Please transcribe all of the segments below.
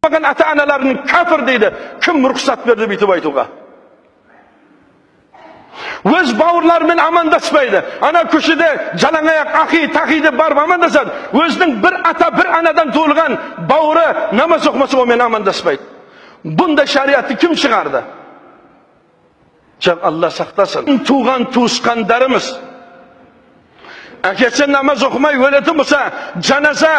Ата-аналарын кәпір дейді. Кім рұқсат берді бүйтіп айтуға? Өз бауырларымен амандаспайды. Ана көшеде жалаң аяқ ахи тахи деп барып амандасады. Өзінің бір ата бір анадан туылған бауыры намаз оқымаса онымен амандаспайды. Бұндай шариатты кім шығарды? Жоқ, Алла сақтасын. Туған туысқандарымыз әкесі намаз оқымай өлетін болса, жаназа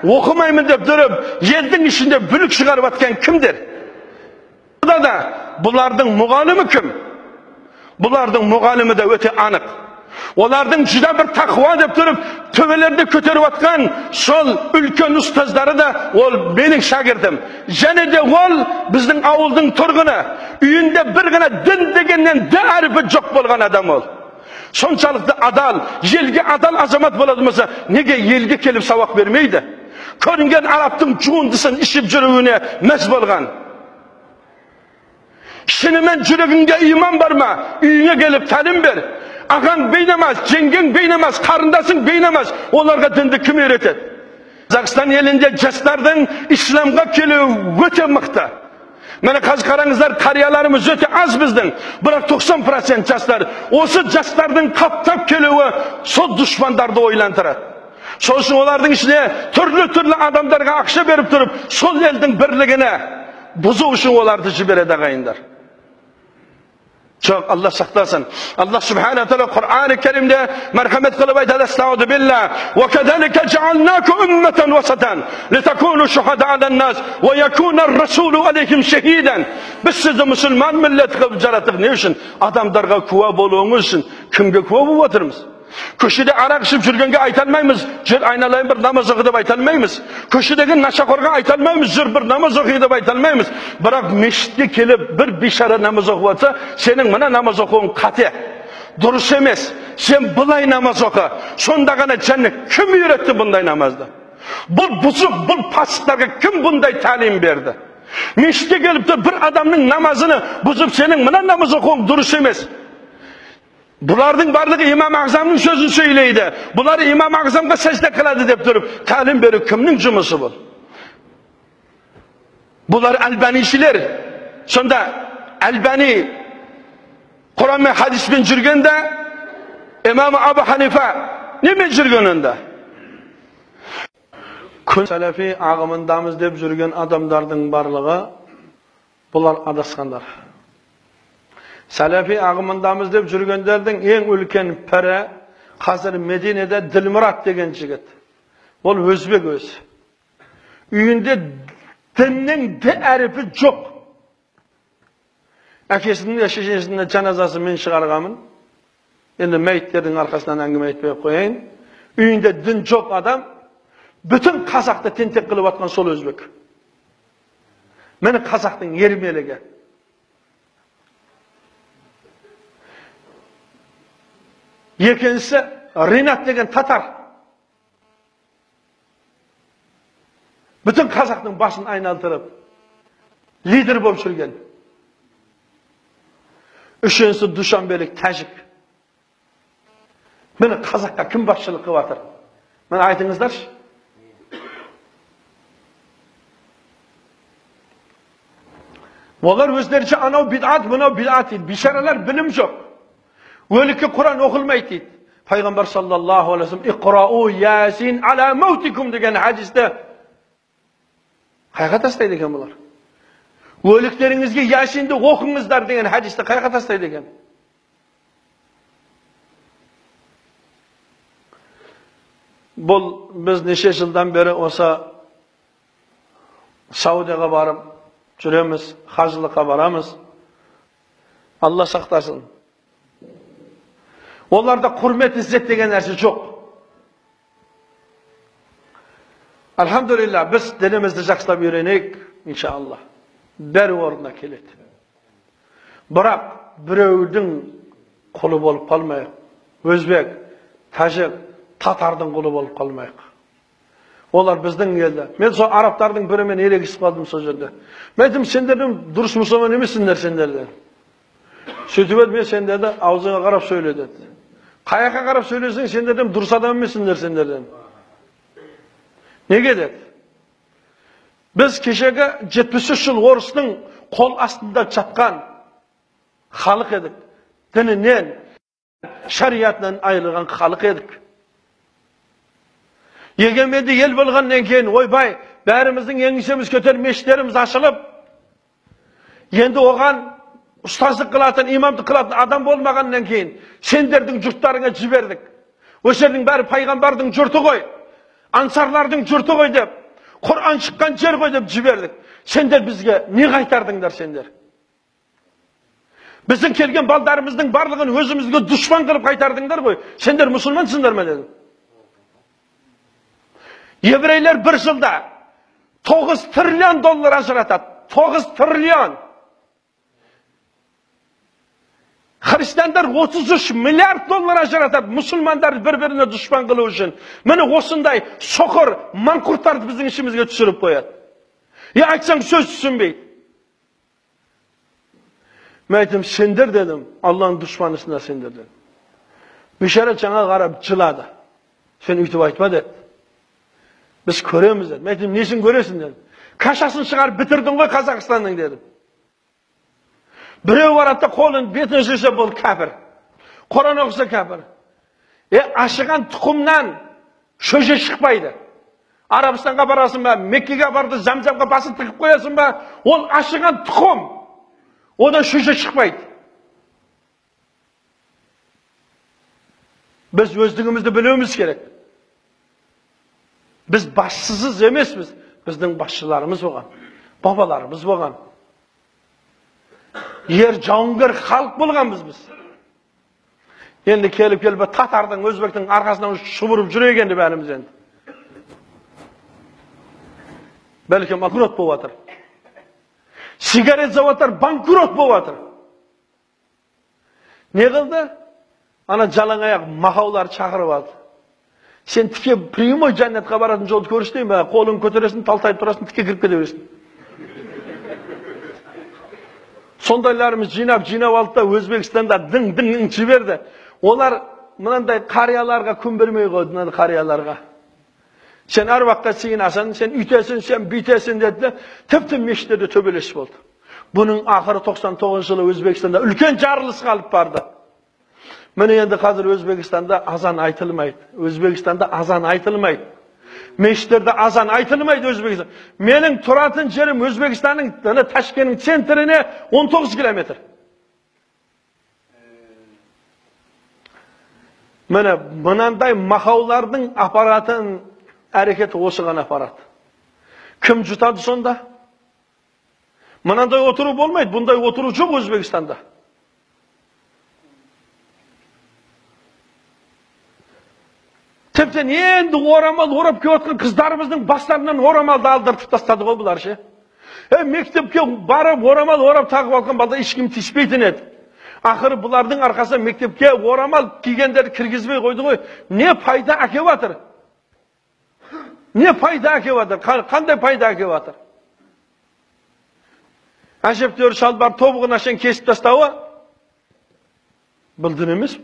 оқымаймын деп тұрып, елдің ішінде бүлік шығарып атқан кімдер? Да, бұлардың мұғалімі кім? Бұлардың мұғалімі де өте анық. Олардың жүдә бір тақуа деп тұрып, төбелерді көтеріп атқан сол үлкен ұстаздары да ол менің шәкіртім. Және де ол біздің ауылдың тұрғыны. Үйінде бір ғана дін дегеннен д әрпі жоқ болған адам ол. Соншалықты адал, елге адал азамат болады болса, неге елге келіп сабақ бермейді? Көрінген арабтың жуындысын ішіп жүруіне мәз болған. Шынымен жүрегіңде иман бар ма? Үйіңе келіп тәлім бер. Ағаң бейнамаз, жеңгең бейнамаз, қарындасың бейнамаз. Оларға дінді кім үйретеді? Қазақстан елінде жастардың исламға келуі өте мықты. Міне қазір қараңыздар, қарияларымыз өте аз біздің. Бірақ 90% жастар. Осы жастардың қаптап келуі сол дұшпандарды ойлантырады. Сол үшін олардың ішіне түрлі-түрлі адамдарға ақша беріп тұрып, сол елдің бірлігіне бұзу үшін оларды жібереді ағайындар. Жоқ, Алла сақтасын. Алла Субхана Тағала Құран-ы Керимде мәрхамет қылып айтады: Астағфиру билла, ва казалика жаалнаку умматан васатан, литакуну шухада алан-нас, ва якуна ар-расулу алейхим шахидан. Біз сізді мұсылман милләт қылып жараттық. Не үшін? Адамдарға куә болуыңыз үшін. Кімге куә болып отырмыз? Көшеде арақ ішіп жүргенге айта алмаймыз, жүр айналайын бір намаз оқы деп айта алмаймыз. Көшедегі нашақорға айта алмаймыз, жүр бір намаз оқы деп айта алмаймыз. Бірақ мешітке келіп бір бейшара намаз оқып жатса, сенің мына намаз оқуың қате, дұрыс емес. Сен былай намаз оқы. Сонда ғана жәннат. Кім үйретті бұндай намазды? Бұл бұзық, бұл пасықтарға кім бұндай тәлім берді? Мешітке келіп те бір адамның намазını бұзып, сенің мына намаз оқуың дұрыс емес. Бұлардың барлығы имам Ағзамның сөзін сөйлейді. Бұлар имам Ағзамға сәжде қылады деп тұрып, тәлім беру кімнің жұмысы бұл? Бұлар әлбанишілер. Сонда Әлбани Құран мен хадиспен жүргенде, имам Абу Ханифа немен жүрген онда? Күн сәләфи ағымындамыз деп жүрген адамдардың барлығы бұлар адасқандар. Сәләфи ағымындамыз деп жүргендердің ең үлкен пірі қазір Мединеде Ділмұрат деген жігіт. Ол өзбек өзі. Үйінде діннің д әрпі жоқ. Әкесінің де шешесінің жаназасын мен шығарғанмын. Енді мәйіттердің арқасынан әңгіме айтпай қояйын. Үйінде дін жоқ адам бүтін қазақты тентек қылып атқан сол өзбек. Міне қазақтың ермелігі. Екіншісі Ринат деген татар. Бүтін қазақтың басын айналдырып, лидер болып жүрген. Үшіншісі Душанбелік тәжік. Міне қазаққа кім басшылық қылып жатыр? Міне айтыңыздаршы. Олар өздерінше анау бидат, мынау бидат дейді. Бейшаралар білім жоқ. Өлікке Құран оқылмайды дейді. Пайғамбар саллаллаху алейхи вассалам «Иқрау ясин аля маутикум» деген хадисте қайға тастайды екен бұлар? Өліктеріңізге ясинді оқыңыздар деген хадисті қайға тастайды екен? Бұл біз неше жылдан бері осы Саудияға барып жүреміз, хажылыққа барамыз. Алла сақтасын. Оларда құрмет, іззет деген нәрсе жоқ. Альхамдулилля, біз дінімізді жақсылап үйренейік, иншалла. Бәрі орнына келеді. Бірақ біреудің құлы болып қалмайық. Өзбек, тәжік, татардың құлы болып қалмайық. Олар біздің елді. Мен сол арабтардың бірімен ерегісіп қалдым сол жерде. Мен айттым, сендердің дұрыс мұсылман емессіңдер сендерде. Сөйтіп еді, мен сендерді аузыңа қарап сөйле деді. Қаяққа қарап сөйлесең, сендерден дұрыс адам емессіңдер сендерден. Неге деді? Біз кешегі 73 жыл орыстың қол астында жатқан халық едік. Дінінен, шариатынан айырылған халық едік. Егеменді ел болғаннан кейін, ойбай, бәріміздің еңсеміз көтеріп, мешіттеріміз ашылып, енді оған ұстаздық қылатын, имамдық қылатын адам болмағаннан кейін, сендердің жұрттарыңа жібердік. Өсердің бәрі пайғамбардың жұрты ғой, ансарлардың жұрты ғой деп, Құран шыққан жер ғой деп жібердік. Сендер бізге не қайтардыңдар сендер? Біздің келген балдарымыздың барлығын өзімізге дұшпан қылып қайтардыңдар ғой. Сендер мұсылмансыңдар ма дедім. Еврейлер бір жылда 9 триллион доллар ажыратады. 9 триллион. Христиандар 33 миллиард доллар ажыратады. Мұсылмандарды бір-біріне дұшпан қылу үшін. Міне осындай соқыр маңқұрттарды біздің ішімізге түсіріп қояды. Е, айтсаң сөз түсінбейді. Мен айттым, сендер дедім, Алланың дұшпанысыңдар сендер дедім. Бейшара жаңа қарап жылады. Сен өйтіп айтма деді. Біз көреміз деді. Мен айттым, несін көресің дедім. Кашасын шығарып бітірдің ғой Қазақстанның дедім. Біреу барады да қолын бетіне сүрсе бұл кәпір. Құран оқыса кәпір. Ашыған тұқымнан шөже шықпайды. Арабстанға барасың ба, Меккеге барды, Замзамға басын тығып қоясың ба, ол ашыған тұқым. Одан шөже шықпайды. Біз өздігімізді білуіміз керек. Біз басшысыз емеспіз. Біздің басшыларымыз болған, бабаларымыз болған. Ер жауынгер халық болғанбыз біз. Енді келіп-келіп татардың, өзбектің арқасынан шұбырып жүр енді бәріміз енді. Бәлкім банкрот болып жатыр. Сигарет заводтар банкрот болып жатыр. Не қылды? Ана жалаң аяқ мақаулар шақырып алды. Сен тіке прямой жәннатқа баратын жолды көрсетейін бе? Қолын көтересің, талтайып тұрасың, тіке кіріп кете бересің. Сондайларымыз жинап алды да Өзбекстанда дың-дың жіберді. Олар мынандай қарияларға күн бермей қойды, мынандай қарияларға. Сен әруаққа сыйынасың, сен үйтесің, сен бүйтесің деді. Тіпті мешіттерде төбелес болды. Бұның ақыры 99 жылы Өзбекстанда үлкен жарылысқа алып барды. Міне енді қазір Өзбекстанда азан айтылмайды. Өзбекстанда азан айтылмайды. Мешіттерде азан айтылмайды Өзбекстан. Менің тұратын жерім Өзбекстанның, Ташкенттің центріне 19 километр. Міне мынандай мақаулардың аппаратын әрекеті осыған апарады. Кім жұтады сонда? Мынандай отыру болмайды, бұндай отыру жоқ Өзбекстанда. Тіптен енді орамал орап келіп жатқан қыздарымыздың бастарынан орамалды алдыртып тастады ғой бұлар ше. Мектепке барып орамал орап тағып алған балда ешкім тиіспейтін еді. Ақыры бұлардың арқасында мектепке орамал кигендерді кіргізбей қойды ғой. Не пайда әкеп жатыр? Не пайда әкеп жатыр? Қандай пайда әкеп жатыр? Әжептәуір шалбар тобығына шейін кесіп тастауы бұл дін емес.